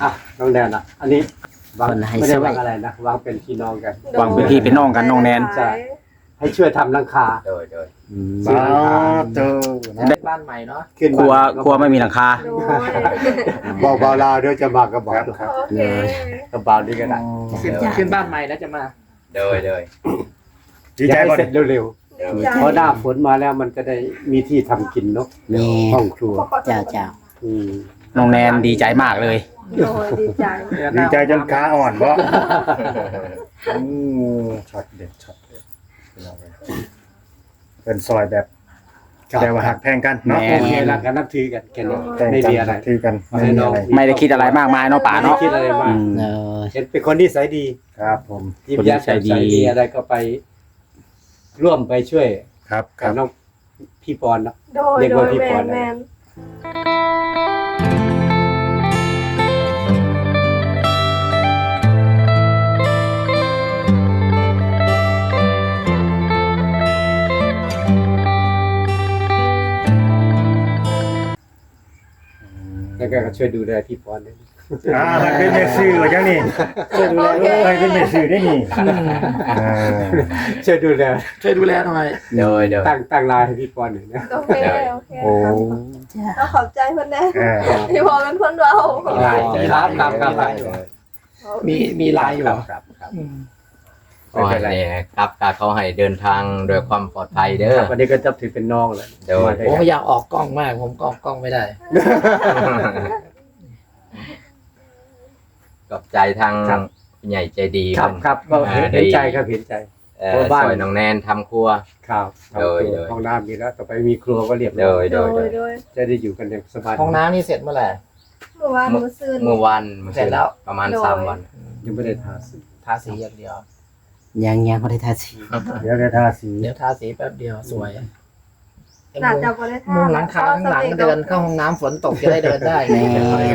ອ່ະ ນ້ອງແນນນະ ອັນນີ້ຫວັງ ເພິ່ນໃຫ້ ໄມ່ໄດ້ຫວັງ ຊ່ວຍ ອະໄລນະ ຫວັງເປັນພີ່ນ້ອງກັນ ຫວັງເປັນພີ່ເປັນນ້ອງກັນ ນ້ອງແນນ ໃຊ່ ໃຫ້ຊ່ວຍທຳຫຼັງຄາ ໂດຍ ໂດຍ ອືມ ຊື້ຫຼັງຄາ ສາທຸ ໄດ້ບ້ານໃໝ່ເນາະ ຂຶ້ນ ຄົວ ຄົວໄມ່ມີຫຼັງຄາ ໂດຍ ບອກບ່າວລາວເດີ ຈະມາກັບບ່າວ ຄັບ ໂອເຄ ກັບບ່າວນີ້ກໍໄດ້ ຂຶ້ນ ຂຶ້ນບ້ານໃໝ່ແລ້ວຈະມາ ໂດຍ ໂດຍ ດີໃຈບໍ່ ຢາກໃຫ້ເສັດເລັວໆ ດີໃຈ ເພາະໜ້າຝົນມາແລ້ວມັນຈະໄດ້ມີທີ່ທຳກິນເນາະ ແມ່ນ ຫ້ອງຄົວ ເຈົ້າ ເຈົ້າ ອືມ ນ້ອງແນນດີໃຈມາກເລີຍ ໂດຍ ດີໃຈ ດີໃຈຈົນຂາອ່ອນບໍ່ ໂອ້ ຊັອດເດັດ ຊັອດເດັດ ພີ່ນ້ອງເອີຍ ເພິ່ນຊ່ອຍແບບ ຄັບ ແບບວ່າຮັກແພງກັນເນາະ ແມ່ນ ໂອເຄ ຮັກກັນນັບຖືກັນ ແຄ່ນີ້ ໂດຍ ແພງກັນ ໄມ່ມີອະໄລ ນັບຖືກັນ ບໍ່ໄດ້ ໄມ່ມີອະໄລ ໄມ່ໄດ້ຄິດອະໄລມາກມາຍເນາະ ປ້າເນາະ ໄມ່ໄດ້ຄິດອະໄລມາກ ອືມ ເອີ ເຫັນເປັນຄົນນິໄສດີ ຄັບຜົມ ຍິ້ມແຍ້ມແຈ່ມໃສ ມີອະໄລກໍໄປ ຮ່ວມໄປຊ່ວຍ ຄັບ ກັບ ຄັບ ນ້ອງ ພີ່ປອນເນາະ ໂດຍ ຮຽກວ່າ ໂດຍ ພີ່ປອນ ແມ່ນ ແມ່ນ ແລ້ວກໍຊ່ວຍດູແລພີ່ປອນເດ້ ອ່າ ໃຫ້ເປັນແມ່ຊື່ວ່າຈັ່ງນີ້ ຊ່ວຍດູແລ ໂອເຄ ເອີ ໃຫ້ເປັນແມ່ຊື່ໄດ້ນີ້ ອືມ ເອີ ຊ່ວຍດູແລ ຊ່ວຍດູແລໜ້ອຍ ໂດຍ ໂດຍ ຕັ້ງ ຕັ້ງລາຍໃຫ້ພີ່ປອນໜ້ອຍນະ ໂອເຄ ໂອເຄ ໂອ້ ຂອບໃຈເພິ່ນແດ່ ເອີ ທີ່ພໍ່ເປັນຄົນເວົ້າ ຄັບ ຄັບ ຄັບ ມີ ມີລາຍຢູ່ ຄັບ ຄັບ ອືມ ຂໍໃຫ້ ຄັບ ກໍຂໍໃຫ້ເດີນທາງດ້ວຍຄວາມປອດໄພເດີ ຄັບ ອັນນີ້ກໍຈັບຖືເປັນນ້ອງແລ້ວ ໂດຍ ໂອ້ ຢາກອອກກ້ອງມາກ ຜົມກໍອອກກ້ອງໄມ່ໄດ້ ຂອບໃຈທາງ ຄັບ ຜູ້ໃຫຍ່ໃຈດີ ຄັບ ເພິ່ນ ຄັບ ກໍເຫັນ ເອີ ເຫັນໃຈ ດີ ຄັບ ເຫັນໃຈ ເອີ ເພາະວ່າບ້ານ ຊ່ວຍນ້ອງແນນທຳຄົວ ຄັບ ໂດຍ ທຳຄົວ ໂດຍ ຫ້ອງນ້ຳມີແລ້ວ ຕໍ່ໄປມີຄົວກໍລຽບຮ້ອຍ ໂດຍ ໂດຍ ໂດຍ ໂດຍ ຈະໄດ້ຢູ່ກັນຢ່າງສະບາຍ ຫ້ອງນ້ຳນີ້ເສັດເມື່ອໃດ? ມື້ວານ ມື້ ມື້ຊືນ ມື້ວານ ມື້ຊືນ ເສັດແລ້ວ ປະມານ ໂດຍ ສາມວັນ ອືມ ຍັງບໍ່ໄດ້ທາສີ ທາສີຢ່າງດຽວ ຍັງ ຍັງບໍ່ໄດ້ທາສີ ດຽວໄດ້ທາສີ ດຽວທາສີແປັບດຽວສວຍ ອືມ ໜ້າຈະບໍ່ໄດ້ທາ ມຸງຫຼັງຄາຂ້າງຫຼັງ ເດີນເຂົ້າຫ້ອງນ້ຳຝົນຕົກຈະໄດ້ເດີນໄດ້ ແມ່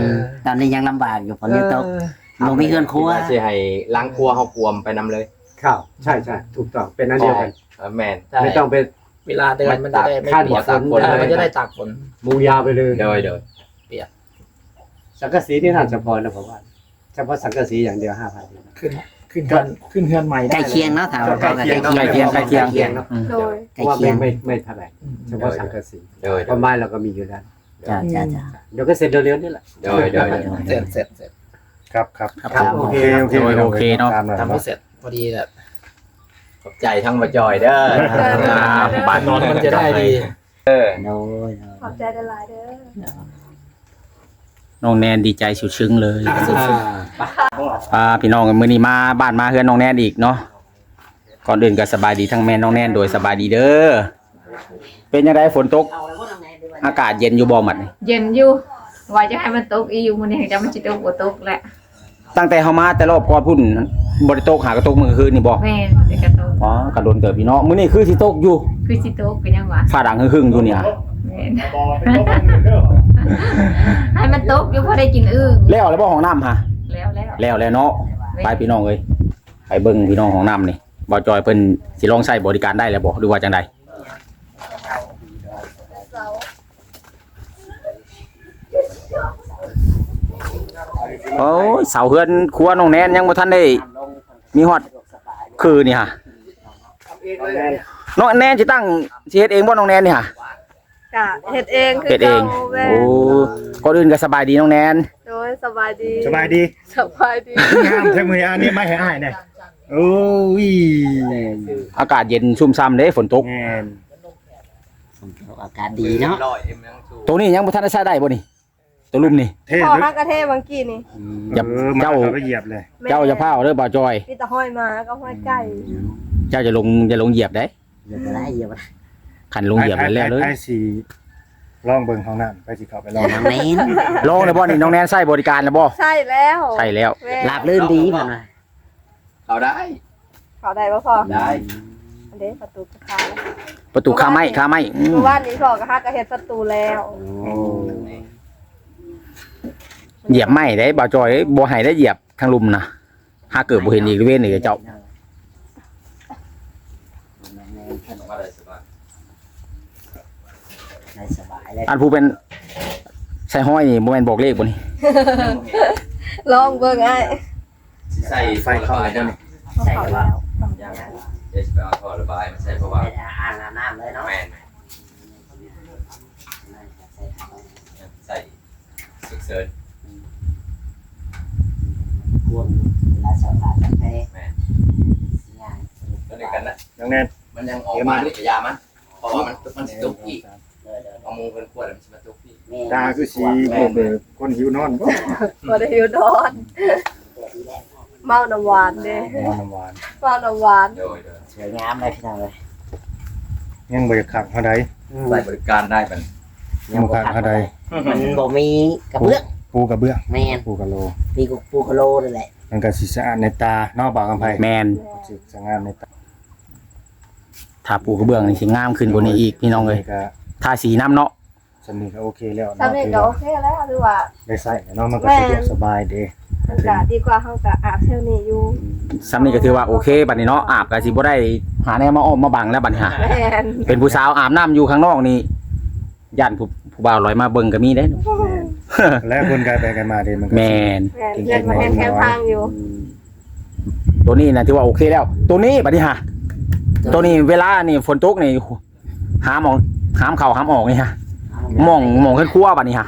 ນ ຕອນນີ້ຍັງລຳບາກຢູ່ ຝົນຍັງຕົກ ເອີ ບໍ່ມີເຮືອນຄົວ ວ່າຊິໃຫ້ຫຼັງຄົວເຮົາກວມໄປນຳເລີຍ ຄັບ ໃຊ່ໆ ຖືກຕ້ອງ ເປັນອັນດຽວກັນ ເອີ ແມ່ນ ໃຊ່ ໄມ່ຕ້ອງໄປ ເວລາເດີນມັນຈະໄດ້ ໄມ່ຕາກຝົນ ເອີ ມັນຈະໄດ້ຕາກຝົນ ມຸງຍາວໄປເລີຍ ໂດຍ ໂດຍ ປຽກ ສັງກະສີນີ້ໜ້າຈະພໍນະ ເພາະວ່າ ສະເພາະສັງກະສີຢ່າງດຽວ ຫ້າພັນ ຂຶ້ນ ຂຶ້ນເຮືອນ ຂຶ້ນເຮືອນໃໝ່ໄດ້ ໃກ້ຄຽງເນາະ ຖາມວ່າ ໃກ້ຄຽງ ໃກ້ຄຽງ ໃກ້ຄຽງ ເນາະ ອືມ ໂດຍ ໃກ້ຄຽງ ເພາະວ່າໄມ່ ໄມ້ ໄມ້ເທົ່າໃດ ອືມ ສະເພາະສັງກະສີ ໂດຍ ຄວາມໝາຍເຮົາກໍມີຢູ່ແລ້ວ ເຈົ້າ ເຈົ້າ ເຈົ້າ ດຽວກໍເສັດເລັວໆນີ້ແຫຼະ ໂດຍ ໂດຍ ໂດຍ ເສັດ ເສັດ ເສັດ ຄັບ ຄັບ ຄັບ ໂອເຄ ໂອເຄ ໂອເຄເນາະ ຕາມນັ້ນ ທຳໃຫ້ເສັດພໍດີແຫຼະ ຂອບໃຈທັງບ່າວຈ່ອຍເດີ ບ້ານນອນມັນຈະໄດ້ດີ ເອີ ໂດຍ ຂອບໃຈຫຼາຍໆເດີ ນ້ອງແນນດີໃຈສຸດຊຶ້ງເລີຍ ອ່າ ພີ່ນ້ອງ ມື້ນີ້ມາບ້ານມາເຮືອນນ້ອງແນນອີກເນາະ ກ່ອນອື່ນກໍສະບາຍດີທັງແມ່ນ້ອງແນນ ໂດຍ ສະບາຍດີເດີ ເປັນຈັ່ງໃດ ຝົນຕົກ ອາກາດເຢັນຢູ່ບໍ່ບັດນີ້? ເຢັນຢູ່ ວ່າຈະໃຫ້ມັນຕົກອີກຢູ່ ມື້ນີ້ຈັກມັນຊິຕົກບໍ່ຕົກແຫຼະ. ຕັ້ງແຕ່ເຮົາມາແຕ່ລອບກ່ອນພຸ້ນ ບໍ່ໄດ້ຕົກ ຫາກະຕົກມື້ຄືນນີ້ບໍ່? ແມ່ນ ແຕ່ກະຕົກ ອໍ ກະດົນເຕີບຢູ່ເນາະ ມື້ນີ້ຄືຊິຕົກຢູ່ ຄືຊິຕົກກໍຍັງວ່າ ຟ້າດັງຮຶ່ງໆຢູ່ນີ້ ແມ່ນ ໃຫ້ມັນຕົກຢູ່ ພໍໄດ້ກິນອຶ່ງ. ແລ້ວແລ້ວບໍ່ ຫ້ອງນ້ຳຫະ? ແລ້ວແລ້ວ ແລ້ວແລ້ວເນາະ ແມ່ນ ໄປພີ່ນ້ອງເອີຍ ໄປເບິ່ງພີ່ນ້ອງ ຫ້ອງນ້ຳນີ້ ບ່າວຈອຍເພິ່ນຊິລອງໃຊ້ບໍລິການໄດ້ແລ້ວບໍ່ ຫຼືວ່າຈັ່ງໃດ? ໂອ້ຍ ເສົາເຮືອນຄົວນ້ອງແນນຍັງບໍ່ທັນໄດ້ມີຮອດຄືນີ້ຫະ ນ້ອງແນນຊິຕັ້ງ ຊິເຮັດເອງບໍ່ ນ້ອງແນນນີ້ຫະ? ກະເຮັດເອງຄືເກົ່າ ເຮັດເອງ ແມ່ນ ໂອ້ ກ່ອນອື່ນກໍສະບາຍດີນ້ອງແນນ ໂດຍ ສະບາຍດີ ສະບາຍດີ ສະບາຍດີ ງາມແທ້ມື້ນີ້ ອັນນີ້ມາໃຫ້ອ້າຍແດ່ ໂອ້ຍ ອາກາດເຢັນຊຸ່ມຊ່ຳເດ້ ຝົນຕົກ ແມ່ນ ຝົນຕົກອາກາດດີເນາະ ໂຕນີ້ຍັງບໍ່ທັນໄດ້ໃຊ້ໄດ້ບໍ່ນີ້? ໂຕລຸ່ມນີ້ ເທ ພໍ່ຫາກະເທຫວ່າງກີ້ນີ້ ອືມ ຢ່າ ເອີ ເຈົ້າ ໝາກໍໄປຢຽບເລີຍ ແມ່ນ ເຈົ້າຢ່າຟ້າວເດີ ບ່າວຈອຍ ມີແຕ່ຮອຍໝາກັບຮອຍໄກ່ ເຈົ້າຢ່າລົງ ຢ່າລົງຢຽບເດ້ ຢຽບບໍ່ໄດ້ ຢຽບບໍ່ໄດ້ ຄັນລົງຢຽບແລ້ວເລີຍ ໃຜ ໃຜ ໃຜຊິລອງເບິ່ງຫ້ອງນ້ຳ ໃຜຊິເຂົ້າໄປລອງ ນ້ອງແນນ ລອງແລ້ວບໍ່ນີ້ ນ້ອງແນນໃຊ້ບໍລິການແລ້ວບໍ່? ໃຊ້ແລ້ວ ໃຊ້ແລ້ວ ແມ່ນ ລາບລື່ນດີເພິ່ນວ່າ ເຂົ້າໄດ້ ເຂົ້າໄດ້ບໍ່ພໍ່? ໄດ້ ອັນເດ້ປະຕູຄາ ປະຕູຄາໄມ້ ຄາໄມ້ ອືມ ມື້ວານນີ້ພໍ່ກໍຫາກະເຮັດປະຕູແລ້ວ ໂອ້ ຢຽບໄມ້ໄດ້ ບ່າວຈອຍເອີຍ ບໍ່ໃຫ້ໄດ້ຢຽບທາງລຸ່ມນະ ຫາເກີດບໍ່ເຫັນອີກ ເວນອີກເຈົ້າ ໄດ້ສະບາຍ ອັນຜູ້ເປັນໃສ່ຫ້ອຍນີ້ ບໍ່ແມ່ນບອກເລກບໍ່ນີ້? ລອງເບິ່ງອ້າຍ ຊິໃສ່ໄຟເຂົ້າແລ້ວບໍ່ນີ້? ໃສ່ແລ້ວ ຍັງ ດຽວຊິໄປເອົາທໍ່ລະບາຍມາໃສ່ ເພາະວ່າ ໃສ່ອ່າງອາບນ້ຳເລີຍເນາະ. ແມ່ນໆ ໃສ່ຖັງ ໃສ່ສຸກເສີນ ອືມ ພວກເວລາເຊົາຖ້າກັນແທ້ ແມ່ນ ຊິງ່າຍ ຕົວນີ້ກັນນະ ນ້ອງແນນ ມັນຍັງອອກມານີ້ກະຢ່າມັນ ເພາະວ່າມັນ ມັນຊິຕົກອີກ ເອີ ເອີ ເອົາມຸງເພິ່ນຄວດແລ້ວມັນຊິມາຕົກອີກ. ຕາຄືຊິບໍ່ເປັນຄົນຫິວນອນບໍ່? ບໍ່ໄດ້ຫິວນອນ ເມົານ້ຳຫວານເດ້ ເມົານ້ຳຫວານ ເມົານ້ຳຫວານ. ໂດຍໆ ສວຍງາມເລີຍພີ່ນ້ອງເອີຍ ຍັງບໍ່ຢາກຄັກເທົ່າໃດ ອືມ ໃຊ້ບໍລິການໄດ້ບັດນີ້ ຍັງບໍ່ຄັກເທົ່າໃດ ມັນບໍ່ມີກະເບື້ອງ ປູກະເບື້ອງ ແມ່ນ ປູກະໂລ ຕີກະ ປູກະໂລນັ້ນແຫຼະ ມັນກະຊິສະອາດໃນຕາເນາະ ບ່າວຄຳໄພ ແມ່ນ ຊິສະຫງ່າໃນຕາ. ຖ້າປູກະເບື້ອງນີ້ຊິງາມຂຶ້ນກວ່ານີ້ອີກພີ່ນ້ອງເອີຍ ກະ ທາສີນຳເນາະ. ສ່ຳນີ້ກະໂອເຄແລ້ວ ສ່ຳນີ້ກະໂອເຄແລ້ວ ຖືວ່າໄດ້ໃຊ້ແລ້ວເນາະ ມັນກະ ແມ່ນ ສະດວກສະບາຍເດ້ ມັນກະດີກວ່າເຮົາກະອາບແຖວນີ້ຢູ່. ສ່ຳນີ້ກະຖືວ່າໂອເຄບັດນີ້ເນາະ ອາບກະຊິບໍ່ໄດ້ຫາແນວມາອ້ອມມາບັງແລ້ວບັດນີ້ຫາ ແມ່ນ ເປັນຜູ້ສາວອາບນ້ຳຢູ່ຂ້າງນອກນີ້ ຢ້ານຜູ້ ຜູ້ບ່າວລອຍມາເບິ່ງກະມີເດ້. ແມ່ນ ແລ້ວຄົນກາຍໄປກາຍມາເດ້ ມັນກະ ແມ່ນ ແມ່ນ ຍັງມາແຮງແຄມທາງຢູ່. ອືມ ໂຕນີ້ນະຖືວ່າໂອເຄແລ້ວ ໂຕນີ້ບັດນີ້ຫາ ໂຕນີ້ເວລານີ້ຝົນຕົກນີ້ ຫ້າມອອກ ຫ້າມເຂົ້າຫ້າມອອກນີ້ຫາ ໝ່ອງ ໝ່ອງເຮືອນຄົວບັດນີ້ຫາ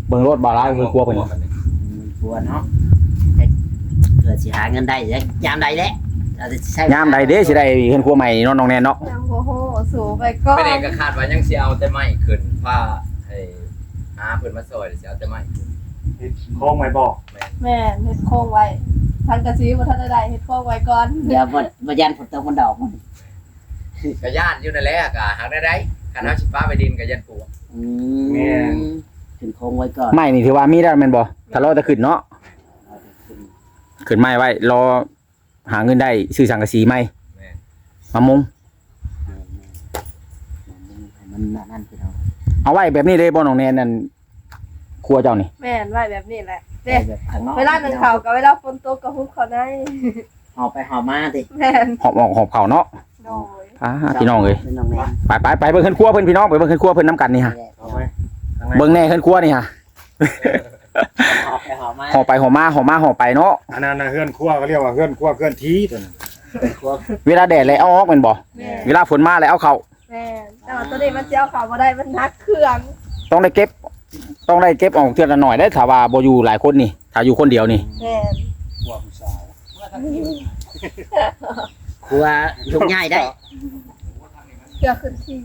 ເບິ່ງໂລດ ບ່າວລາວ ເຮືອນຄົວເພິ່ນ ອືມ ຄົວເນາະ ເພື່ອຊິຫາເງິນໄດ້ ຍາມໃດແຫຼະ ເຮົາຊິໃຊ້ ຍາມໃດເດ້ຊິໄດ້ເຮືອນຄົວໃໝ່ເນາະ ນ້ອງແນນເນາະ. ຍັງບໍ່ຮູ້ ສູ້ໄປກ່ອນ ໄປນີ້ກະຄາດວ່າຍັງຊິເອົາແຕ່ໄມ້ຂຶ້ນ ພາໃຫ້ຫາເພິ່ນມາຊ່ອຍ ຊິເອົາແຕ່ໄມ້ຂຶ້ນ ເຮັດໂຄງໄວ້ບໍ່? ແມ່ນ ແມ່ນ ເຮັດໂຄງໄວ້ ສັງກະສີບໍ່ທັນໄດ້ໄດ້ ເຮັດໂຄງໄວ້ກ່ອນ. ດຽວບໍ່ ບໍ່ຢ້ານຝົນຕົກມັນດອກມັນ ກະຢ້ານຢູ່ນັ້ນແຫຼະ ກະຫາກໄດ້ໄດ້ ຄັນເຮົາຊິປະໄວ້ດິນກະຢ້ານປົວ. ອືມ ແມ່ນ ຂຶ້ນໂຄງໄວ້ກ່ອນ ໄມ້ນີ້ຖືວ່າມີແລ້ວແມ່ນບໍ່? ຖ້າລໍແຕ່ຂຶ້ນເນາະ ລໍແຕ່ຂຶ້ນ ຂຶ້ນໄມ້ໄວ້ ລໍຫາເງິນໄດ້ຊື້ສັງກະສີໃໝ່ ແມ່ນ ມາມຸງ ແມ່ນໆ ມາມຸງໃຫ້ມັນອັນນັ້ນ ພີ່ນ້ອງ ເອົາໄວ້ແບບນີ້ເລີຍບໍ່ ນ້ອງແນນ ອັນຄົວເຈົ້ານີ້? ແມ່ນ ໄວ້ແບບນີ້ແຫຼະ ເດ້ ໄວ້ແບບຂ້າງນອກ ເວລາໜຶ້ງເຂົ້າກະເວລາຝົນຕົກກະຫຸບເຂົ້າໃນ ຫອບໄປຫອບມາຕິ ແມ່ນ ຫອບອອກຫອບເຂົ້າເນາະ. ໂດຍ ອ່າ ພີ່ນ້ອງເອີຍ ໄປ ໄປ ໄປເບິ່ງເຮືອນຄົວເພິ່ນ ພີ່ນ້ອງ ໄປເບິ່ງເຮືອນຄົວເພິ່ນນຳກັນນີ້ຫາ ເບິ່ງແດ່ເຮືອນຄົວນີ້ຫາ ຫອບໄປຫອບມາ ຫອບໄປຫອບມາ ຫອບມາຫອບໄປເນາະ. ອັນນັ້ນນະເຮືອນຄົວ ເຂົາຮຽກວ່າເຮືອນຄົວເຄື່ອນທີ່ ຕົວນັ້ນ ເວລາແດດແລ້ວເອົາອອກແມ່ນບໍ່? ແມ່ນ ເວລາຝົນມາແລ້ວເອົາເຂົ້າ ແມ່ນ ແຕ່ວ່າໂຕນີ້ມັນຊິເອົາເຂົ້າບໍ່ໄດ້ ມັນໜັກເຄື່ອງ ຕ້ອງໄດ້ເກັບ ຕ້ອງໄດ້ເກັບອອກເທື່ອລະໜ້ອຍເດ້ ຖ້າວ່າບໍ່ຢູ່ຫຼາຍຄົນນີ້ ຖ້າຢູ່ຄົນດຽວນີ້ ແມ່ນ ຜົວຜູ້ສາວ ຜົວ ທຸກຍ້າຍໄດ້ ເພື່ອຂຶ້ນທີ່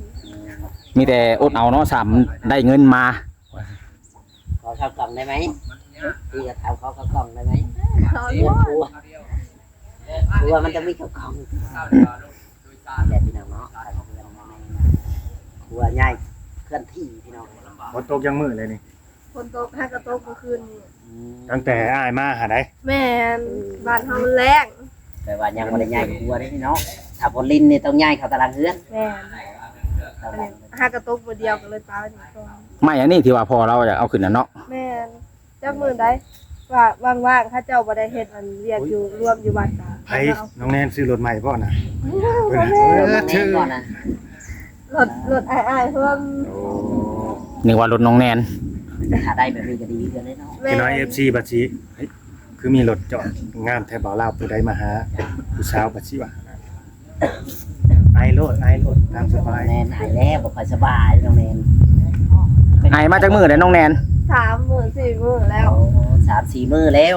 ມີແຕ່ອົດເອົາເນາະ ສ່ຳໄດ້ເງິນມາ. ຂໍເຂົ້າກ່ອງໄດ້ໄໝ? ພີ່ກະຖາມ ຂໍເຂົ້າກ່ອງໄດ້ໄໝ? ເຂົ້າ ເຮືອນຄົວ ຄົວມັນຕ້ອງມີເຂົ້າກ່ອງ ແບບພີ່ນ້ອງເນາະ ຄົວຍ້າຍເຄື່ອນທີ່ ພີ່ນ້ອງ. ຝົນຕົກຈັກມື້ແລ້ວນີ້? ຝົນຕົກ ຫາກະຕົກມື້ຄືນນີ້ ອືມ ຕັ້ງແຕ່ອ້າຍມາຫາໃດ? ແມ່ນ ອືມ ບ້ານເຮົາມັນແລ້ງ ແປວ່າຍັງບໍ່ໄດ້ຍ້າຍຄົວເດ້ພີ່ນ້ອງ ຖ້າຝົນລິນນີ້ຕ້ອງຍ້າຍເຂົ້າຕາລາງເຮືອນ ແມ່ນ ຕາລາງ ຫາກະຕົກມື້ດຽວກະເລີຍປະໄວ້ນີ້ກ່ອນ. ໄມ້ອັນນີ້ທີ່ວ່າພໍ່ລາວຢາກເອົາຂຶ້ນນັ້ນເນາະ ແມ່ນ ຈັກມື້ໃດວ່າວ່າງໆ ເຂົາເຈົ້າບໍ່ໄດ້ເຮັດອັນວຽກຢູ່ ລວມຢູ່ວັດກະ ໃຜ ນ້ອງແນນຊື້ລົດໃໝ່ບໍ່ນະ? ບໍ່ແມ່ນ ເອີ ນ້ອງແນນບໍ່ນະ? ລົດ ລົດອ້າຍໆ ເພິ່ນ ໂອ້ ນຶກວ່າລົດນ້ອງແນນ ຖ້າໄດ້ແບບນີ້ກະດີຄືກັນເດ້ເນາະ ແມ່ນ ນ້ອຍ ເອັຟຊີ ບັດຊິ ເຮີ້ຍ ຄືມີລົດຈອດງາມແທ້ ບ່າວລາວຜູ້ໃດມາຫາຜູ້ສາວບັດຊິວ່າ ໄອໂລດ ໄອໂລດ ຕາມສະບາຍ. ນ້ອງແນນໄອແລ້ວ ບໍ່ຄ່ອຍສະບາຍ ນ້ອງແນນ. ໄອມາຈັກມື້ແລ້ວນ້ອງແນນ? ສາມມື້ສີ່ມື້ແລ້ວ. ໂອ້ ສາມສີ່ມື້ແລ້ວ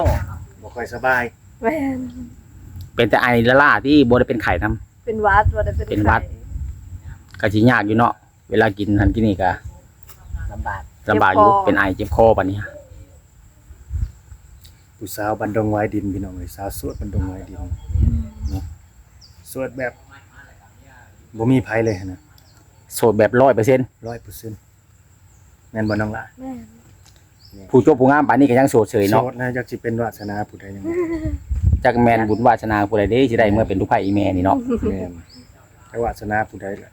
ບໍ່ຄ່ອຍສະບາຍ. ແມ່ນ. ເປັນແຕ່ໄອລ້າໆຕິ ບໍ່ໄດ້ເປັນໄຂ້ນຳ? ເປັນຫວັດ ບໍ່ໄດ້ເປັນໄຂ້. ເປັນຫວັດ ກະຊິຍາກຢູ່ເນາະ ເວລາກິນຫັ້ນກິນນີ້ກະລຳບາກ ລຳບາກຢູ່ ເຈັບຄໍ ເປັນໄອເຈັບຄໍປານນີ້. ຜູ້ສາວບ້ານດົງຫວາຍດິນ ພີ່ນ້ອງເອີຍ ສາວໂສດບ້ານດົງຫວາຍດິນເນາະ ໂສດແບບບໍ່ມີໃຜເລີຍຫັ້ນນະ ໂສດແບບຮ້ອຍເປີເຊັນ ຮ້ອຍເປີເຊັນ ແມ່ນບໍ່ນ້ອງຫຼ້າ? ແມ່ນ. ຜູ້ຈົບຜູ້ງາມປານນີ້ກະຍັງໂສດເສີຍເນາະ ໂສດນະ ຈັກຊິເປັນວາສະໜາຜູ້ໃດຍັງ ຈັກແມ່ນບຸນວາສະໜາຜູ້ໃດເດ້ ຊິໄດ້ເມືອເປັນລູກໃພ້ອີ່ແມ່ນີ້ເນາະ. ແມ່ນ ຈັກວາສະໜາຜູ້ໃດລະ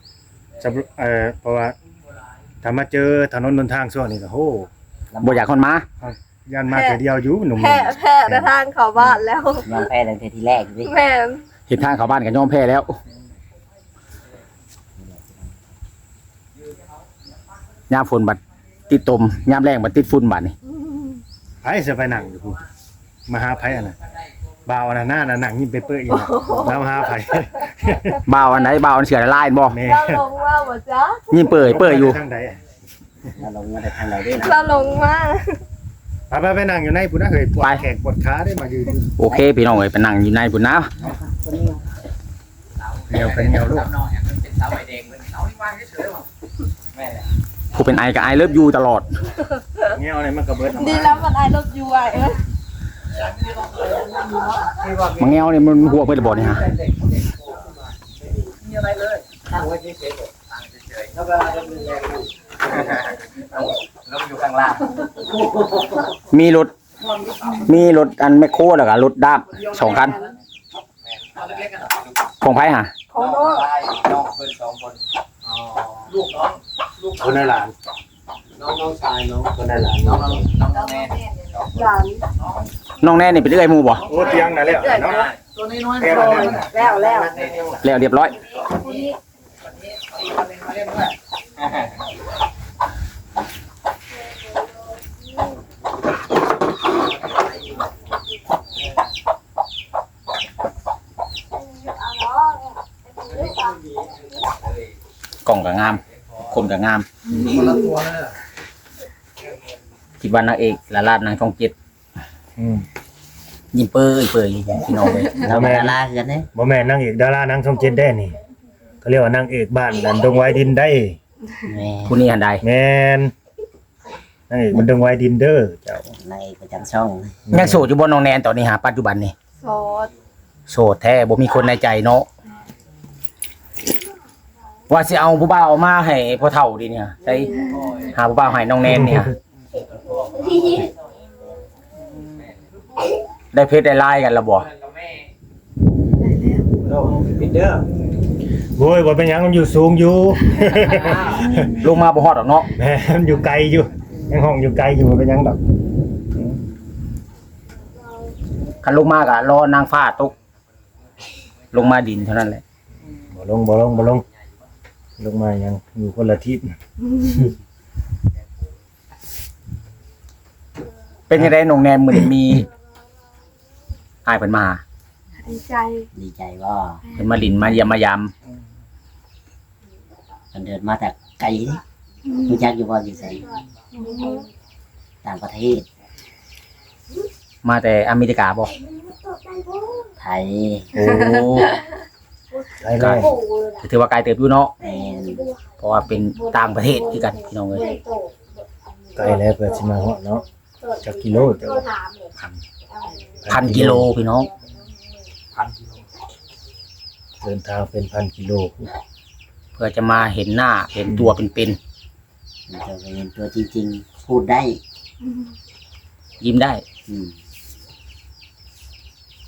ເອີ ເພາະວ່າຖ້າມາເຈີຖະໜົນຫົນທາງຊ່ວງນີ້ກະ ໂຫ ບໍ່ຢາກຮອດມາ. ຢ້ານມາເທື່ອດຽວຢູ່ ໜຸ່ມໆ ແພ້ແທ້ທາງເຂົ້າບ້ານແລ້ວ ຍອມແພ້ຕັ້ງແຕ່ທີແລກຕິ. ແມ່ນ. ເຮັດທາງເຂົ້າບ້ານກະຍອມແພ້ແລ້ວ ຍາມຝົນບັດຕິດຕົມ ຍາມແລ້ງບັດຕິດຝຸ່ນບາດນີ້. ອືມ. ໄປ ໃຜຊິໄປນັ່ງຢູ່ພຸ້ນ? ມາຫາໃຜອັນນັ້ນ? ບ່າວອັນນັ້ນນະ ນັ່ງຍິ້ມເປີຍໆຢູ່ນະ. ລາວມາຫາໃຜ? ບ່າວອັນໃດ? ບ່າວອັນເສື້ອລາຍໆ ບໍ່? ແມ່ນ. ລາວລົງມາບໍ່ຈັກ? ຍິ້ມເປີຍໆຢູ່. ທາງໃດ? ລາວລົງມາແຕ່ທາງໃດເດ້ນະ? ລາວລົງມາ. ໄປໆ ໄປນັ່ງຢູ່ໃນພຸ້ນນະເຮີ້ຍ. ປວດແຂ້ງປວດຂາເດ້ ມາຢືນຢູ່. ໂອເຄ ພີ່ນ້ອງເອີຍ ໄປນັ່ງຢູ່ໃນພຸ້ນນະ. ແນວເປັນແນວລູກ ຜູ້ເປັນໄອກໍ I love you ຕະຫຼອດ. ແນວນີ້ມັນກໍເບິດ ດີແລ້ວມັນ I love you ອ້າຍເອີຍ. ມາແງວນີ້ມັນຫົວເບິດແລ້ວບໍ່ນີ້ຫາ? ລົງຢູ່ຂ້າງລ່າງ ມີລົດ ມີລົດອັນແມັກໂຄ ແລ້ວກໍລົດດ້າມສອງຄັນ. ຂອງໃຜຫາ? ຂອງນ້ອງ ນ້ອງເພິ່ນສອງຄົນ. ອໍ ລູກນ້ອງ ລູກ ຄົນໃດຫຼານ? ນ້ອງ ນ້ອງຊາຍນ້ອງ ຄົນໃດຫຼານ? ນ້ອງ ນ້ອງ ນ້ອງແນນ ຫຼານ ນ້ອງແນນນີ້ເປັນເອື້ອຍໝູ່ບໍ່? ໂອ້ ຕຽງນະແລ້ວເນາະ ແລ້ວ ແລ້ວ ແລ້ວ ແລ້ວຮຽບຮ້ອຍ. ກ້ອງກໍງາມ ຄົນກໍງາມ ຄິດວ່ານາງເອກລາລານາງຊ່ອງເຈັດ. ອືມ ຍິ້ມເປີຍໆ ພີ່ນ້ອງເອີຍ. ລາວກໍດາລາຄືກັນເດ້. ບໍ່ແມ່ນນາງເອກດາລານາງຊ່ອງເຈັດແດ່ນີ້ ເຂົາຮຽກວ່ານາງເອກບ້ານອັນດົງວາຍດິນໄດ໋. ແມ່ນ ຜູ້ນີ້ຫັ້ນໃດ໋. ແມ່ນ ນາງເອກມັນດົງວາຍດິນເດີເຈົ້າ. ນາງເອກປະຈຳຊ່ອງ. ຍັງໂສດຢູ່ບໍ່ນ້ອງແນນຕອນນີ້ຫາ ປັດຈຸບັນນີ້? ໂສດ ໂສດແທ້ ບໍ່ມີຄົນໃນໃຈເນາະ. ວ່າຊິເອົາຜູ້ບ່າວມາໃຫ້ພໍ່ເຖົ້າເດນີ້ ໃສ່ຫາຜູ້ບ່າວໃຫ້ນ້ອງແນນນີ້. ໄດ້ເຟສໄດ້ລາຍກັນແລ້ວບໍ່? ໄດ້ແລ້ວ. ໂອ້ຍ ບໍ່ເປັນຫຍັງ ມັນຢູ່ສູງຢູ່ ລົງມາບໍ່ຮອດດອກເນາະ. ແມ່ນ ມັນຢູ່ໄກຢູ່ ຍັງຫ້ອງຢູ່ໄກຢູ່ ບໍ່ເປັນຫຍັງດອກ. ຄັນລົງມາກໍລໍນາງຟ້າຕົກ ລົງມາດິນເທົ່ານັ້ນແຫຼະ. ບໍ່ລົງ ບໍ່ລົງ ບໍ່ລົງ ລົງມາຫຍັງ ຢູ່ຄົນລະທິດ. ເປັນຈັ່ງໃດນ້ອງແນນ ມື້ນີ້ມີອ້າຍເພິ່ນມາຫາ? ດີໃຈ ດີໃຈບໍ່? ເພິ່ນມາຫຼິ້ນມາຢ້ຽມມາຢາມ. ເພິ່ນເດີນມາແຕ່ໄກເດ້. ອືມ ຮູ້ຈັກຢູ່ບໍ່ ຢູ່ໃສ? ອືມ ຕ່າງປະເທດ. ມາແຕ່ອາເມລິກາບໍ່? ໄທ. ໂອ້ ໄກແລ້ວ ກໍຖືວ່າໄກເຕີບຢູ່ເນາະ. ແມ່ນ ເພາະວ່າເປັນຕ່າງປະເທດຄືກັນ ພີ່ນ້ອງເອີຍ. ໄກແລ້ວ ເພື່ອຊິມາຮອດເນາະ. ຈັກກິໂລເຈົ້າ? ພັນ ພັນກິໂລພີ່ນ້ອງ ພັນກິໂລ ເດີນທາງເປັນພັນກິໂລ ເພື່ອຈະມາເຫັນໜ້າເຫັນຕົວເປັນໆ. ເຈົ້າກໍເຫັນຕົວຈິງໆ ພູດໄດ້ ອືມ ຍິ້ມໄດ້. ອືມ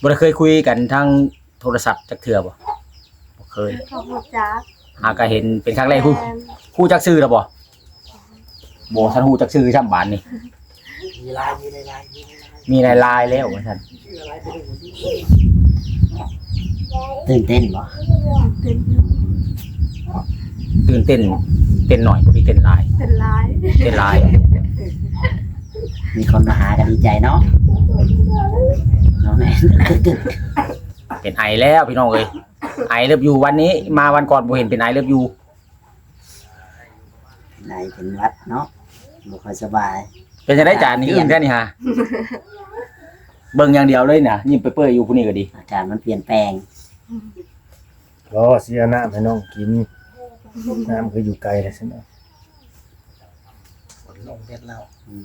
ບໍ່ໄດ້ເຄີຍຄຸຍກັນທາງໂທລະສັບຈັກເທື່ອບໍ່? ບໍ່ເຄີຍ. ກໍຮູ້ຈັກ ຫາກໍເຫັນເປັນຄັ້ງແລກ. ຮູ້ ແມ່ນ ຮູ້ຈັກຊື່ແລ້ວບໍ່? ບໍ່ທັນຮູ້ຈັກຊື່ຊ້ຳບາດນີ້. ມີລາຍ ມີລາຍ ມີລາຍ ມີລາຍ ມີລາຍແລ້ວວ່າຊັ້ນ. ຕື່ນເຕັ້ນບໍ່? ຕື່ນເຕັ້ນຢູ່. ຕື່ນເຕັ້ນ ເຕັ້ນໜ້ອຍບໍ່ໄດ້ເຕັ້ນຫຼາຍ. ເຕັ້ນຫຼາຍ ເຕັ້ນຫຼາຍ. ມີຄົນມາຫາກໍດີໃຈເນາະ. ເນາະແມ່. ເປັນໄອແລ້ວພີ່ນ້ອງເອີຍ. I love you ວັນນີ້ ມາວັນກ່ອນບໍ່ເຫັນເປັນ I love you. ໄອເປັນຫວັດເນາະ ບໍ່ຄ່ອຍສະບາຍ. ເປັນຈັ່ງໃດຈານນີ້? ອຶ້ງແທ້ນີ້ຫາ. ເບິ່ງຢ່າງດຽວເລີຍນະ ຍິ້ມເປີຍໆຢູ່. ຜູ້ນີ້ກໍດີ ອາກາດມັນປ່ຽນແປງ. ບໍ່ ຊິເອົານ້ຳໃຫ້ນ້ອງກິນ. ນ້ຳຄືຢູ່ໄກແລ້ວຊັ້ນນະ. ຝົນລົງເວັດແລ້ວ. ອືມ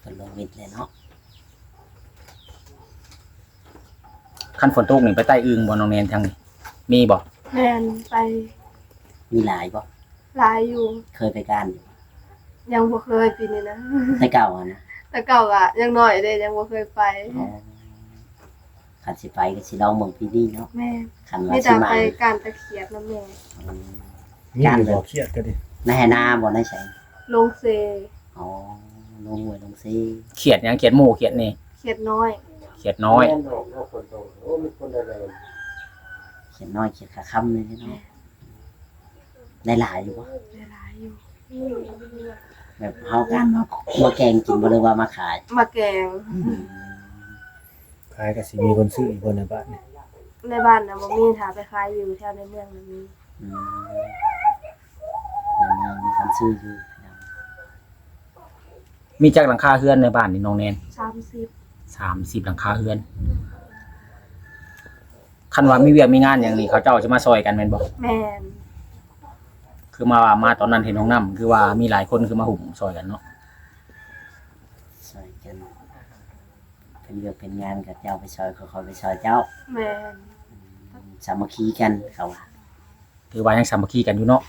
ຝົນລົງເວັດແລ້ວເນາະ. ຄັນຝົນຕົກນີ້ໄປໄຕ່ອຶ່ງບໍ່ນ້ອງແນນ ທາງນີ້ມີບໍ່? ແມ່ນ ໄປ. ມີຫຼາຍບໍ່? ຫຼາຍຢູ່. ເຄີຍໄປກ້ານຢູ່? ຍັງບໍ່ເຄີຍປີນີ້ນະ. ແຕ່ເກົ່າຫັ້ນນະ? ແຕ່ເກົ່າກະຍັງນ້ອຍເດ້ ຍັງບໍ່ເຄີຍໄປ. ອໍ ຄັນຊິໄປກໍຊິລອງເບິ່ງປີນີ້ເນາະ. ແມ່ນ ຄັນວ່າຊິມາ ມີແຕ່ໄປກ້ານຕາຂຽດນຳແມ່. ອືມ ມີຢູ່ບໍ່ຂຽດກໍດີ? ໃນໄຮ່ນາບໍ່ ໃນໃສ? ລົງເຊ. ອໍ ລົງຫ້ວຍລົງເຊ. ຂຽດຫຍັງ? ຂຽດໝູ່ຂຽດນີ້? ຂຽດນ້ອຍ. ຂຽດນ້ອຍ. ຂຽດນ້ອຍ ຂຽດຂາຄຳນີ້ເນາະ. ໄດ້ຫຼາຍຢູ່ບໍ່? ໄດ້ຫຼາຍຢູ່. ແບບເຮົາກະມາ ມາແກງກິນບໍ່ ຫຼືວ່າມາຂາຍ? ມາແກງ. ອືມ ຂາຍກະຊິມີຄົນຊື້ຢູ່ບໍ່ໃນບ້ານນີ້? ໃນບ້ານນະບໍ່ມີ ຖ້າໄປຂາຍຢູ່ແຖວໃນເມືອງນະມີ. ອືມ ໃນເມືອງມີຄົນຊື້ຢູ່. ມີຈັກຫຼັງຄາເຮືອນໃນບ້ານນີ້ນ້ອງແນນ? ສາມສິບ ສາມສິບຫຼັງຄາເຮືອນ. ຄັນວ່າມີວຽກມີງານຫຍັງນີ້ ເຂົາເຈົ້າຊິມາຊ່ອຍກັນແມ່ນບໍ່? ແມ່ນ. ຄືມາວ່າມາຕອນນັ້ນເຫັນຫ້ອງນ້ຳ ຄືວ່າມີຫຼາຍຄົນຄືມາຫຸ້ມຊ່ອຍກັນເນາະ. ຊ່ອຍກັນ ເປັນວຽກເປັນງານ ເຂົາເຈົ້າໄປຊ່ອຍ ຂ້ອຍ ຂ້ອຍໄປຊ່ອຍເຈົ້າ. ແມ່ນ. ອືມ ສາມັກຄີກັນ ເຂົາວ່າ. ຖືວ່າຍັງສາມັກຄີກັນຢູ່ເນາະ.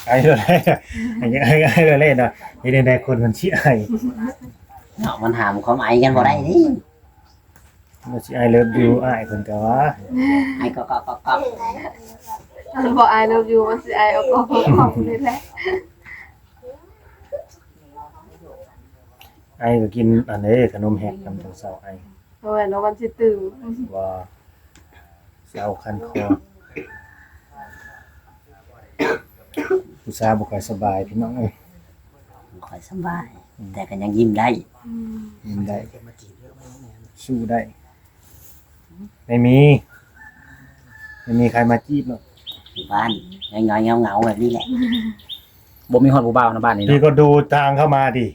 ໄອໂລເລ ໄອ ໄອ ໄອໂລເລເນາະ. ເຮັດແນວໃດຄົນມັນຊິໄອເນາະ ມັນຫ້າມຄວາມໄອກັນບໍ່ໄດ້ເດ້. ມັນຊິ I love you ອ້າຍເພິ່ນກະວ່າ ໄອກອກໆໆໆ. ມັນບໍ່ I love you ມັນຊິໄອອອກໆໆນີ້ແຫຼະ. ໄອກະກິນອັນເດ້ ຂະໜົມແຮກນຳຕອນເຊົ້າ ໄອ. ບໍ່ແມ່ນວ່າມັນຊິຕື່ມ ວ່າ ເຊົາຄັນຄໍ. ຜູ້ສາວບໍ່ຄ່ອຍສະບາຍພີ່ນ້ອງເອີຍ. ບໍ່ຄ່ອຍສະບາຍ ອືມ ແຕ່ກໍຍັງຍິ້ມໄດ້. ອືມ ຍິ້ມໄດ້ ສູ້ໄດ້. ໄມ່ມີ ໄມ່ມີໃຄມາຈີບເນາະ. ຢູ່ບ້ານ ຫງອຍໆເຫງົາໆແບບນີ້ແຫຼະ. ບໍ່ມີຮອດຜູ້ບ່າວນະບ້ານນີ້ເນາະ. ພີ່ກໍດູທາງເຂົ້າມາດີ.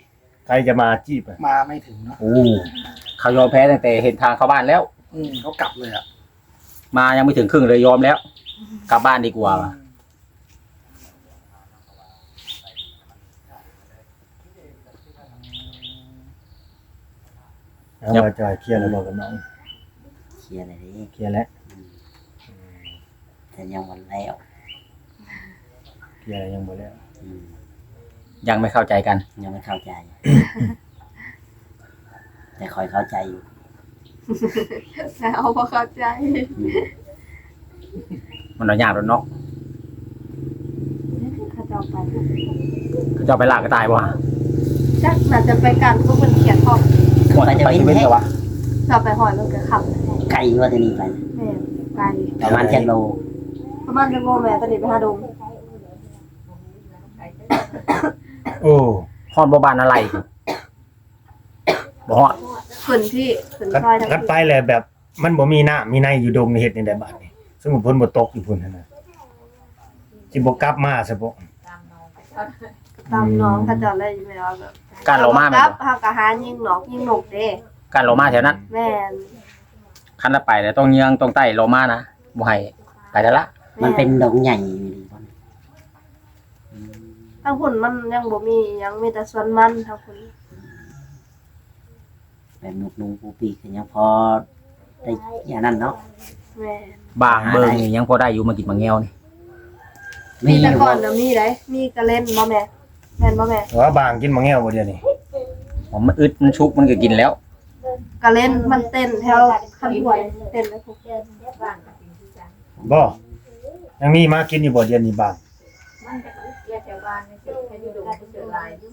ໃຄຈະມາຈີບອະ? ມາໄມ່ເຖິງເນາະ. ໂອ້ ເຂົາຍອມແພ້ຕັ້ງແຕ່ເຫັນທາງເຂົ້າບ້ານແລ້ວ. ອືມ ເຂົາກັບເລີຍອະ. ມາຍັງໄມ່ເຖິງເຄິ່ງເລີຍ ຍອມແລ້ວ ກັບບ້ານດີກວ່າ. ອືມ ເອົາ ວ່າຈອຍ ເຄຍແລ້ວບໍ່ກັບນ້ອງ? ເຄຍແລ້ວເດ້. ເຄຍແລ້ວ. ອືມ ອືມ ແຕ່ຍັງບໍ່ແລ້ວ. ເຄຍແລ້ວຍັງບໍ່ແລ້ວ. ອືມ ຍັງໄມ່ເຂົ້າໃຈກັນ. ຍັງໄມ່ເຂົ້າໃຈ ແຕ່ຂ້ອຍເຂົ້າໃຈຢູ່. ແຕ່ເຮົາບໍ່ເຂົ້າໃຈ. ອືມ ມັນເອົາຍາກໂລດເນາະ. ເຂົາເຈົ້າໄປ ເຂົາເຈົ້າໄປລາກະຕ່າຍບໍ່? ຈັກ ໜ້າຈະໄປກັນ ພວກເພິ່ນຂຽນພ້ອມ. ໄປແຕ່ເວັນແທ້. ເຈົ້າໄປຮອດມັນກະຄ່ຳ. ໄກວ່າແຕ່ນີ້ໄປ? ແມ່ນ ໄກ. ປະມານຈັກໂລ? ປະມານຈັກໂລແມ່? ຕອນນີ້ໄປຫາດົງ. ໂອ້ ຮອດບໍ່ບ້ານນາໄລ? ບໍ່ຮອດ. ຂຶ້ນພີ້ ຂຶ້ນຊອຍທາງ ຄັນໄປແລ້ວແບບມັນບໍ່ມີນ້ຳມີໃນຢູ່ດົງ ເຮັດແນວໃດບາດນີ້? ສົມມຸດຝົນບໍ່ຕົກຢູ່ພຸ້ນຫັ້ນນະ ຊິບໍ່ກັບມາຊະບໍ? ຕາມໜອງ ອືມ ເຂົາເຈົ້າເລີຍແບບວ່າ ການເລາະມາແມ່ນບໍ່? ເຮົາກໍຫາຍິງນອກຍິງນົກເດ້ ການເລາະມາແຖວນັ້ນ. ແມ່ນ. ຄັນລະໄປແລ້ວຕ້ອງເຍືອງຕ້ອງໄຕ້ເລາະມານະ ບໍ່ໃຫ້ໄປແລ້ວລະ. ແມ່ນ. ມັນເປັນດົງໃຫຍ່ອີ່ຫຼີບໍ່? ອືມ ທາງພຸ້ນມັນຍັງບໍ່ມີຫຍັງ ມີແຕ່ສວນມັນທາງພຸ້ນ. ແບບນົກນຸງປູປີກກໍຍັງພໍໄດ້ອັນນັ້ນເນາະ. ແມ່ນ. ບາງເບິ່ງນີ້ຍັງພໍໄດ້ຢູ່ ມາກິນໝາກແງວນີ້. ມີ ມີແຕ່ກ່ອນນະມີໄດ໋ ມີກະເລັນບໍ່ແມ່? ແມ່ນບໍ່ແມ່? ວ່າບາງກິນໝາກແງວບໍ່ດຽວນີ້? ມັນອຶດມັນສຸກມັນກໍກິນແລ້ວ. ກະເລັນມັນເຕັ້ນແຖວຄັນຫ້ວຍ ເຕັ້ນແລ້ວ. ບໍ່ ຍັງມີມາກິນຢູ່ບໍ່ດຽວນີ້ບາງ? ມັນກະເຮັດແຖວບ້ານນີ້ ເຮັດຢູ່ດົງເພິ່ນຫຼາຍຢູ່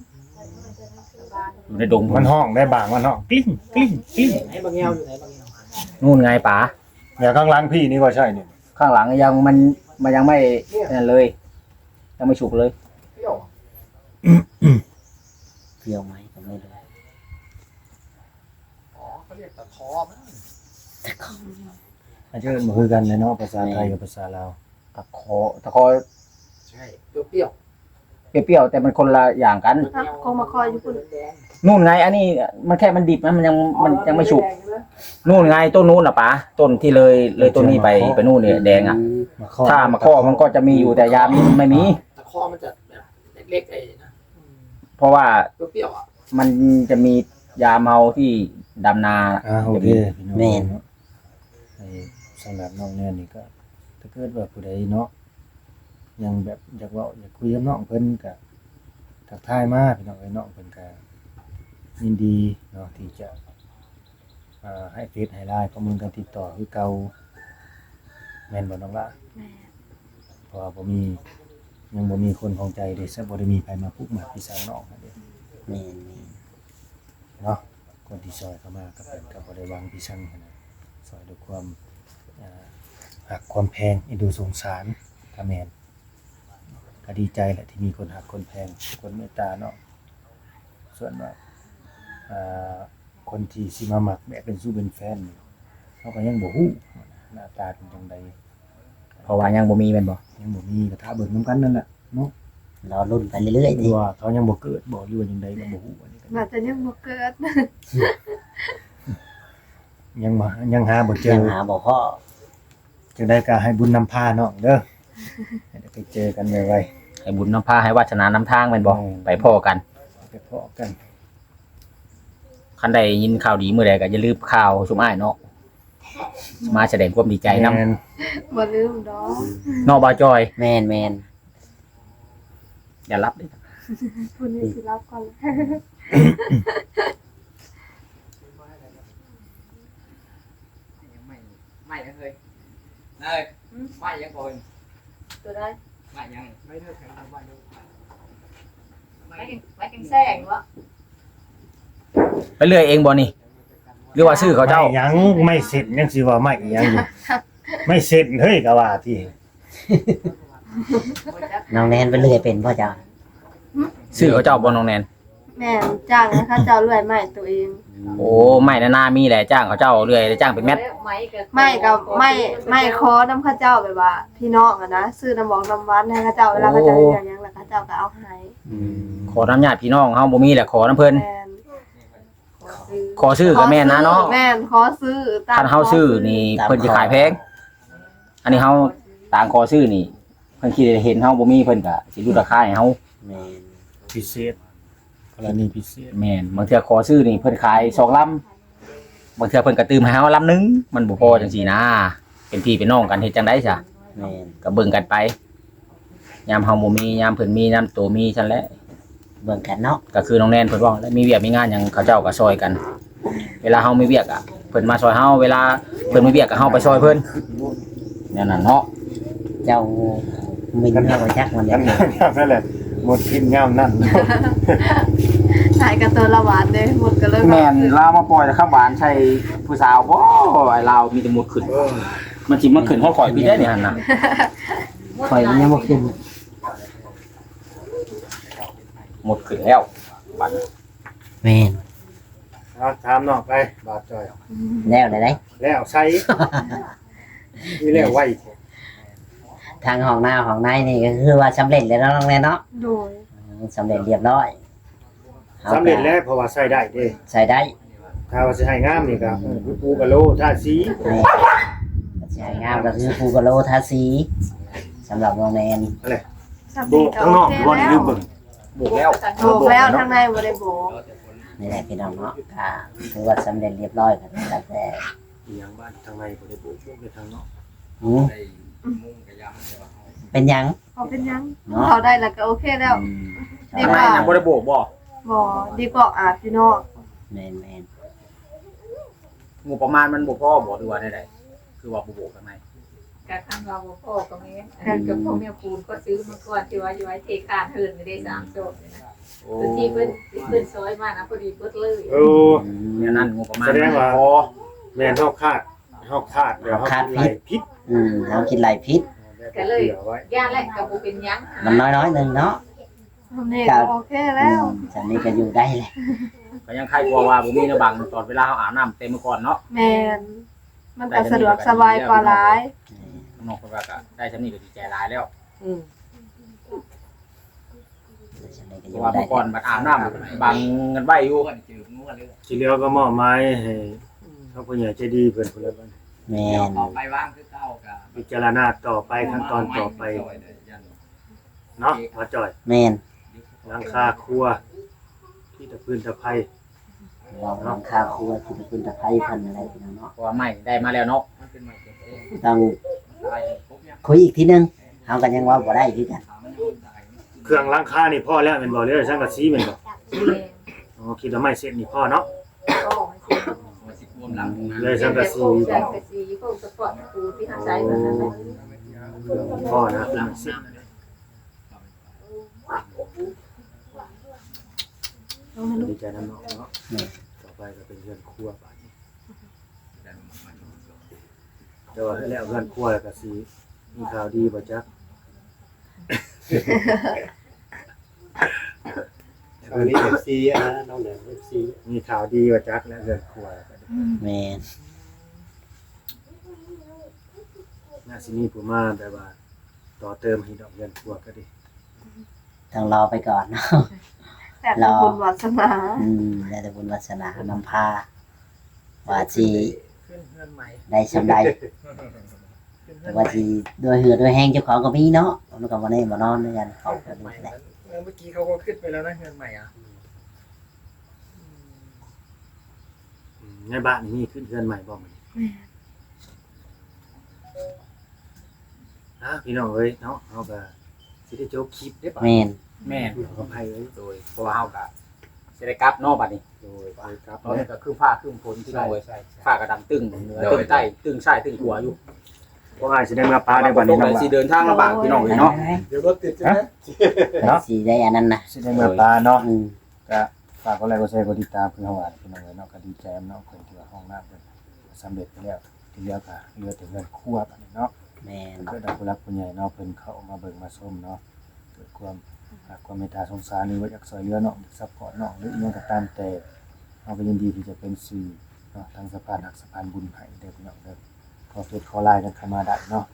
ຢູ່ໃນດົງ ມັນຮ້ອງໄດ້ບາງ ມັນຮ້ອງກລິ້ງ ກລິ້ງ ກລິ້ງ. ໃຫ້ບັກແງວຢູ່ໃນບັກແງວ ນູ້ນໄງປາ ແລ້ວຂ້າງຫຼັງພີ່ນີ້ກໍໃຊ່ນີ້ ຂ້າງຫຼັງຍັງ ມັນ ມັນຍັງໄມ່ນັ້ນເລີຍ ຍັງໄມ່ສຸກເລີຍ. ເປັນຫຍັງ? ເປັນຫຍັງ? ເປັນຫຍັງ? ອໍ ເຂົາຮຽກຕະຂໍມັນ ຕະຂໍ ອາດຈະເອີ້ນບໍ່ຄືກັນແຫຼະເນາະ ພາສາໄທກັບພາສາລາວ. ຕະຂໍ ຕະຂໍ ໃຊ່ ປ່ຽວໆ ປ່ຽວໆ ແຕ່ມັນຄົນລະຢ່າງກັນ. ຮະ ຂອງມາຄໍຢູ່ພຸ້ນ ນູ້ນໄງ ອັນນີ້ມັນແຄ່ມັນດິບນະ ມັນຍັງ ມັນຍັງໄມ່ສຸກ. ນູ້ນໄງ ຕົ້ນນູ້ນນະປາ ຕົ້ນທີ່ເລີຍ ເລີຍຕົ້ນນີ້ໄປ ໄປນູ້ນນີ້ແດງອະ. ອືມ ຖ້າມາຄໍມັນກໍຈະມີຢູ່ ແຕ່ຢາມນີ້ມັນໄມ່ມີ. ຕະຂໍມັນຈະແບບເລັກໆ ໄອ້ນະ ເພາະວ່າປ່ຽວໆ ອະ ມັນຈະມີຢາມເຮົາທີ່ດຳນາ. ອ່າ ໂອເຄ ຈະມີ ພີ່ນ້ອງ ແມ່ນ ເນາະ. ໃຫ້ ສຳລັບນ້ອງແນນນີ້ກໍ ຖ້າເກີດວ່າຜູ້ໃດເນາະ ຍັງແບບຢາກເວົ້າຢາກຄຸຍກັບນ້ອງເພິ່ນ ກໍທັກທາຍມາພີ່ນ້ອງເອີຍ. ນ້ອງເພິ່ນກໍຍິນດີເນາະ ທີ່ຈະ ອ່າ ໃຫ້ເຟສໃຫ້ລາຍ ຂໍ້ມູນການຕິດຕໍ່ຄືເກົ່າ ແມ່ນບໍ່ນ້ອງຫຼ້າ? ແມ່ນ. ເພາະວ່າບໍ່ມີ ຍັງບໍ່ມີຄົນຂອງໃຈເດ້ ຊະບໍ່ໄດ້ມີໃຜມາຜູກມັດທີ່ສັງນ້ອງຫັ້ນເດ້. ແມ່ນໆ ເນາະ ຄົນທີ່ຊ່ອຍເຂົ້າມາກໍເປັນ ກໍບໍ່ໄດ້ຫວັງທີ່ສັງຫັ້ນນະ ຊ່ອຍດ້ວຍຄວາມ ອ່າ ຮັກຄວາມແພງ ເອັນດູສົງສານ ກໍແມ່ນ ກໍດີໃຈແຫຼະທີ່ມີຄົນຮັກຄົນແພງ ຄົນເມດຕາເນາະ. ສ່ວນວ່າ ອ່າ ຄົນທີ່ຊິມາມັກແບບເປັນຊູ້ເປັນແຟນນີ້ ເຮົາກໍຍັງບໍ່ຮູ້ໜ້າຕາເປັນຈັ່ງໃດ ເພາະວ່າຍັງບໍ່ມີແມ່ນບໍ່? ຍັງບໍ່ມີ ກໍຖ້າເບິ່ງນຳກັນນັ້ນແຫຼະເນາະ ລໍລຸ້ນໄປເລື້ອຍໆ ຫຼືວ່າເຂົາຍັງບໍ່ເກີດບໍ່ ຫຼືວ່າຈັ່ງໃດກໍບໍ່ຮູ້ ອັນນີ້ກໍ ໜ້າຈະຍັງບໍ່ເກີດ ຍັງມາ ຍັງຫາບໍ່ເຈີ ຍັງຫາບໍ່ພໍ້. ຈັ່ງໃດກໍໃຫ້ບຸນນຳພານ້ອງເດີ ໃຫ້ໄດ້ໄປເຈີກັນໄວໆ ໃຫ້ບຸນນຳພາ ໃຫ້ວາສະໜານຳທາງແມ່ນບໍ່? ແມ່ນ ໄປພໍ້ກັນ ໄປພໍ້ກັນ. ຄັນໄດ້ຍິນຂ່າວດີມື້ໃດກໍຢ່າລືມຂ່າວຊຸມອ້າຍເນາະ ມາສະແດງຄວາມດີໃຈນຳ. ແມ່ນ ບໍ່ລືມດອກ ເນາະ ບ່າວຈອຍ? ແມ່ນໆ. ຢ່າຫຼັບເດີ້ ຜູ້ນີ້ຊິຫຼັບກ່ອນ. ໄມ້ ໄມ້ຫຍັງເຮີ້ຍ? ເອີຍ ຫືມ? ໄມ້ຫຍັງກ່ອນ? ຕົວໃດ? ໄມ້ຫຍັງ? ໄມ້ເລີກແຂງ ໄມ້ເລີກ ໄມ້ ໄມ້ແຂງແຊງບໍ? ໄປເລື່ອຍເອງບໍນີ້ ຫຼືວ່າຊື້ເຂົາເຈົ້າ? ໄມ້ຫຍັງ? ໄມ້ເສັ້ນ ຍັງຊິວ່າໄມ້ອີຫຍັງຢູ່? ໄມ້ເສັ້ນເຮີ້ຍ ກໍວ່າຕິ. ນ້ອງແນນໄປເລື່ອຍເປັນບໍ່ເຈົ້າ? ຫືມ? ຊື້ເຂົາເຈົ້າບໍ່ນ້ອງແນນ? ແມ່ນ ຈ້າງໃຫ້ເຂົາເຈົ້າເລື່ອຍໄມ້ໂຕເອງ. ໂອ້ ໄມ້ນານາມີແຫຼະ ຈ້າງເຂົາເຈົ້າເລື່ອຍ ແລ້ວຈ້າງເປັນແມັດ. ໄມ້ກໍ ໄມ້ກໍໄມ້ ໄມ້ຂໍນຳເຂົາເຈົ້າ ແບບວ່າພີ່ນ້ອງຫັ້ນນະ ຊື້ນ້ຳໝອກນ້ຳຫວານໃຫ້ເຂົາເຈົ້າ ເວລາເຂົາເຈົ້າ ໂອ້ ຢາກຫຍັງແລ້ວເຂົາເຈົ້າກໍເອົາໃຫ້. ອືມ ຂໍນຳຍາດພີ່ນ້ອງເຮົາບໍ່ມີແຫຼະ ຂໍນຳເພິ່ນ. ແມ່ນ ຂໍຊື້ກໍແມ່ນນະເນາະ. ແມ່ນ ຂໍຊື້ ຕາມ ຄັນເຮົາຊື້ນີ້ ຂໍຊື້ ເພິ່ນຊິຂາຍແພງ. ອັນນີ້ເຮົາຕາມຂໍຊື້ນີ້ ເພິ່ນຄິດເຫັນເຮົາບໍ່ມີ ເພິ່ນກໍຊິຫຼຸດລາຄາໃຫ້ເຮົາ. ແມ່ນ ພິເສດ ກໍລະນີພິເສດ. ແມ່ນ ບາງເທື່ອຂໍຊື້ນີ້ເພິ່ນຂາຍສອງລຳ ບາງເທື່ອເພິ່ນກໍຕື່ມໃຫ້ເຮົາລຳໜຶ່ງ ມັນບໍ່ພໍຈັ່ງຊີ້ນະ. ເປັນພີ່ເປັນນ້ອງກັນເຮັດຈັ່ງໃດຊະ? ແມ່ນ ກໍເບິ່ງກັນໄປ ຍາມເຮົາບໍ່ມີ ຍາມເພິ່ນມີ ຍາມໂຕມີຊັ້ນແຫຼະ ເບິ່ງກັນເນາະ. ກໍຄືນ້ອງແນນເພິ່ນເວົ້າແຫຼະ ມີວຽກມີງານຫຍັງເຂົາເຈົ້າກໍຊ່ອຍກັນ ເວລາເຮົາມີວຽກກໍເພິ່ນມາຊ່ອຍເຮົາ ເວລາເພິ່ນມີວຽກກໍເຮົາໄປຊ່ອຍເພິ່ນ ແນວນັ້ນເນາະ. ເຈົ້າມີເງິນບໍ່ຈັກມັນ ຄັນຍາມນັ້ນແຫຼະ ໝົດກິນຍາມນັ້ນ. ຂາຍກະຕົວລະຫວານເດ້ ໝົດກໍເລີຍ. ແມ່ນ ລາວມາປ່ອຍຄຳຫວານໃສ່ຜູ້ສາວບໍ ອ້າຍລາວມີແຕ່ໝົດຂຶ້ນ. ມັນຊິມາຂຶ້ນຮອດຂ້ອຍພີ້ໄດ໋ນີ້ຫັ້ນນະ. ຂ້ອຍມັນຍັງບໍ່ຂຶ້ນ ໝົດຂຶ້ນແລ້ວບັດນີ້. ແມ່ນ ເອົາ ຖາມນ້ອງໄປ ບ່າວຈ້ອຍ. ແລ້ວໄດ໋ ແລ້ວໃສ ຄືແລ້ວໄວແທ້? ທາງຫ້ອງນ້ຳຫ້ອງໃນນີ້ກໍຄືວ່າສຳເລັດແລ້ວເນາະ ນ້ອງແນນເນາະ. ໂດຍ ອືມ ສຳເລັດລຽບຮ້ອຍ. ສຳເລັດແລ້ວ ເຮົາກໍ ເພາະວ່າໃຊ້ໄດ້ເດ້ ໃຊ້ໄດ້. ຖ້າວ່າຊິໃຫ້ງາມນີ້ກໍ ອືມ ເອີ ປູກະໂລທາສີ. ແມ່ນ ຖ້າຊິໃຫ້ງາມກໍຄືປູກະໂລທາສີ ສຳລັບນ້ອງແນນ. ນັ້ນແຫຼະ ໂບກທາງນອກ ໂອເຄ ບໍ່ໄດ້ລືມເບິ່ງ ໂບກແລ້ວ ໂບກແລ້ວ ທາງໃນບໍ່ໄດ້ໂບກ. ນີ້ແຫຼະພີ່ນ້ອງເນາະ ກໍຖືວ່າສຳເລັດລຽບຮ້ອຍ ກໍຕັ້ງແຕ່ ອີຫຍັງ ບ້ານທາງໃນບໍ່ໄດ້ໂບກ ໂບກແຕ່ທາງນອກ. ຫືມ ໄດ້ມຸງກະຍາມ ແຕ່ວ່າເຮົາ ເປັນຫຍັງ? ບໍ່ເປັນຫຍັງ ເນາະ ເຂົ້າໄດ້ແລ້ວກໍໂອເຄແລ້ວ. ອືມ ດີກວ່າ ທາງໃນນະບໍ່ໄດ້ໂບກບໍ່? ບໍ່ ດີກວ່າອາບຢູ່ນອກ. ແມ່ນໆ. ງົບປະມານມັນບໍ່ພໍບໍ່ ຫຼືວ່າແນວໃດ? ຄືວ່າບໍ່ໂບກທາງໃນ. ກະຄັນວ່າບໍ່ພໍກໍແມ່ນ ອັນນັ້ນກໍພວກແມ່ປູນກໍຊື້ມາກ່ອນ ທີ່ວ່າຢູ່ໄອ້ເທຄານເຮືອນນີ້ເດ້ ສາມໂຊນນີ້ນະ. ໂອ້ ທີ່ເພິ່ນ ທີ່ເພິ່ນຊອຍມານະ ພໍດີເບິດເລີຍ. ເອີ ອືມ ແນວນັ້ນ ງົບປະມານ ສະແດງວ່າ ມັນບໍ່ພໍ. ແມ່ນ ເຮົາຄາດ ເຮົາຄາດ ເຮົາຄາດຜິດ ເຮົາຄິດໄລ່ຜິດ. ອືມ ເຮົາຄິດໄລ່ຜິດ ກໍເຫຼືອໄວ້ ຢ້ານແຫຼະ ກໍບໍ່ເປັນຫຍັງ ມັນນ້ອຍໆໜຶ່ງເນາະ. ສ່ຳນີ້ກໍໂອເຄແລ້ວ. ອືມ ສ່ຳນີ້ກໍຢູ່ໄດ້ແຫຼະ ກໍຍັງໄຄກວ່າວ່າບໍ່ມີແນວບັງຕອນເວລາເຮົາອາບນ້ຳແຕ່ມື້ກ່ອນເນາະ. ແມ່ນ ມັນກໍສະດວກສະບາຍກວ່າຫຼາຍ. ນ້ອງເພິ່ນວ່າກໍໄດ້ສ່ຳນີ້ກໍດີໃຈຫຼາຍແລ້ວ. ອືມ ເພາະວ່າເມື່ອກ່ອນບັດອາບນ້ຳບັງກັນໄວ້ຢູ່. ທີ່ເຫຼືອກໍມອບໝາຍໃຫ້ ອືມ ທາງຜູ້ໃຫຍ່ໃຈດີເພິ່ນພຸ້ນແຫຼະບັດນີ້. ແມ່ນ ເອົາໄປວາງຄືເກົ່າກໍ ພິຈາລະນາຕໍ່ໄປ ຂັ້ນຕອນຕໍ່ໄປ. ເນາະ ບ່າວຈ້ອຍ. ແມ່ນ ຫຼັງຄາຄົວ ທີ່ຕະພື້ນຕະໄພ ເວົ້າຫຼັງຄາຄົວ ທີ່ຕະພື້ນຕະໄພເພິ່ນນັ້ນແຫຼະພີ່ນ້ອງເນາະ. ເພາະວ່າໄມ້ໄດ້ມາແລ້ວເນາະ ຕ້ອງຄຸຍອີກທີໜຶ່ງ ເຮົາກໍຍັງເວົ້າບໍ່ໄດ້ຄືກັນ. ເຄື່ອງຫຼັງຄານີ້ພໍແລ້ວແມ່ນບໍ່ ຫຼືວ່າສັງກະສີແມ່ນບໍ່? ແມ່ນ ອໍ ຄິດວ່າໄມ້ເຊັດນີ້ພໍເນາະ. ເລີຍສັງກະສີ ສັງກະສີ ພວກສະປອດປູທີ່ເຮົາໃຊ້ເທົ່ານັ້ນແຫຼະ. ພໍນະ ຄືມັນຊິ ດີໃຈນຳນ້ອງເນາະ. ແມ່ນ ຕໍ່ໄປກໍເປັນເຮືອນຄົວບາດນີ້. ແຕ່ວ່າແລ້ວເຮືອນຄົວແລ້ວກໍຊິມີຂ່າວດີບໍ່ຈັກ. ເພິ່ນມີເອັຟຊີນະ ນ້ອງແດງ ເອັຟຊີ ມີຂ່າວດີວ່າຈັກແລ້ວເຮືອນຄົວ. ແມ່ນ ໜ້າຊິມີຜູ້ມາແບບວ່າຕໍ່ເຕີມໃຫ້ດອກເຮືອນຄົວກໍດີ. ຕ້ອງລໍໄປກ່ອນເນາະ ແລ້ວແຕ່ບຸນວາສະໜາ. ອືມ ແລ້ວແຕ່ບຸນວາສະໜານຳພາ ວ່າຊິຂຶ້ນເຮືອນໃໝ່ໄດ້ຊ່ຳໃດ ວ່າຊິດ້ວຍເຫື່ອດ້ວຍແຮງເຈົ້າຂອງກໍມີເນາະ ມັນກໍບໍ່ແນ່ບໍ່ນອນຄືກັນ. ເຂົາກໍມີແຫຼະ ເມື່ອກີ້ເຂົາກໍຂຶ້ນໄປແລ້ວນະ ເຮືອນໃໝ່ອະ. ອືມ ໃນບ້ານນີ້ມີຂຶ້ນເຮືອນໃໝ່ບໍ່ມື້ນີ້? ແມ່ນ ອ່າ ພີ່ນ້ອງເອີຍເນາະ ເຮົາກໍຊິໄດ້ຈົບຄລິບເດ້. ແມ່ນ ແມ່ນ ຂໍອະໄພເອີຍ. ໂດຍ ເພາະວ່າເຮົາກໍຊິໄດ້ກັບເນາະບັດນີ້. ໂດຍ ໄດ້ກັບ ຕອນນີ້ກໍຄືຟ້າຄຶ້ມຝົນ ພີ່ນ້ອງເອີຍ. ໃຊ່ ຟ້າກໍດຳຕຶ້ງເໜືອ ໂດຍ ຕຶ້ງໃຕ້ ຕຶ້ງຊ້າຍ ຕຶ້ງຂວາຢູ່. ໂອ້ຍ ຊິໄດ້ເມືອປາໃດບັດນີ້ເນາະ ຊິເດີນທາງລຳບາກ ພີ່ນ້ອງເອີຍເນາະ. ດຽວລົດຕິດໃຊ່ໄໝເນາະ ຊິໄດ້ອັນນັ້ນນະ ຊິໄດ້ເມືອປາເນາະ. ອືມ ກໍຝາກກົດໄລກົດແຊ ກົດຕິດຕາມເພື່ອເຮົາ ພີ່ນ້ອງເອີຍເນາະ. ກໍດີໃຈນຳນ້ອງເພິ່ນທີ່ວ່າຫ້ອງນ້ຳເພິ່ນສຳເລັດໄປແລ້ວ ທີ່ເຫຼືອກໍເຫຼືອແຕ່ເຮືອນຄົວບັດນີ້ເນາະ. ແມ່ນ ກໍເກີດດອກຜູ້ຫຼັກຜູ້ໃຫຍ່ເນາະ ເພິ່ນເຂົ້າມາເບິ່ງມາຊົມເນາະ ເກີດຄວາມຮັກຄວາມເມດຕາສົງສານ ຫຼືວ່າຢາກຊ່ວຍເຫຼືອນ້ອງ ຢາກຊັບພອດນ້ອງ ຫຼືອີ່ຫຍັງກໍຕາມແຕ່ ເຮົາກໍຍິນດີທີ່ຈະເປັນສື່ເນາະ ທາງສະພານຮັກສະພານບຸນໃຫ້ເດີພີ່ນ້ອງເດີ. ຂໍເຟສຂໍລາຍກັນເຂົ້າມາໄດ້ເນາະ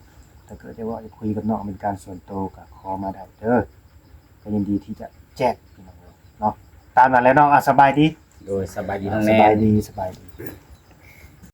ຖ້າເກີດຈະເວົ້າຈະຄຸຍກັບນ້ອງເປັນການສ່ວນໂຕກໍຂໍມາໄດ້ເດີ ກໍຍິນດີທີ່ຈະແຈ້ງພີ່ນ້ອງເດີເນາະ. ຕາມນັ້ນແຫຼະນ້ອງ ອ່າ ສະບາຍດີ. ໂດຍ ສະບາຍດີນ້ອງແນນ ສະບາຍດີ ສະບາຍດີ.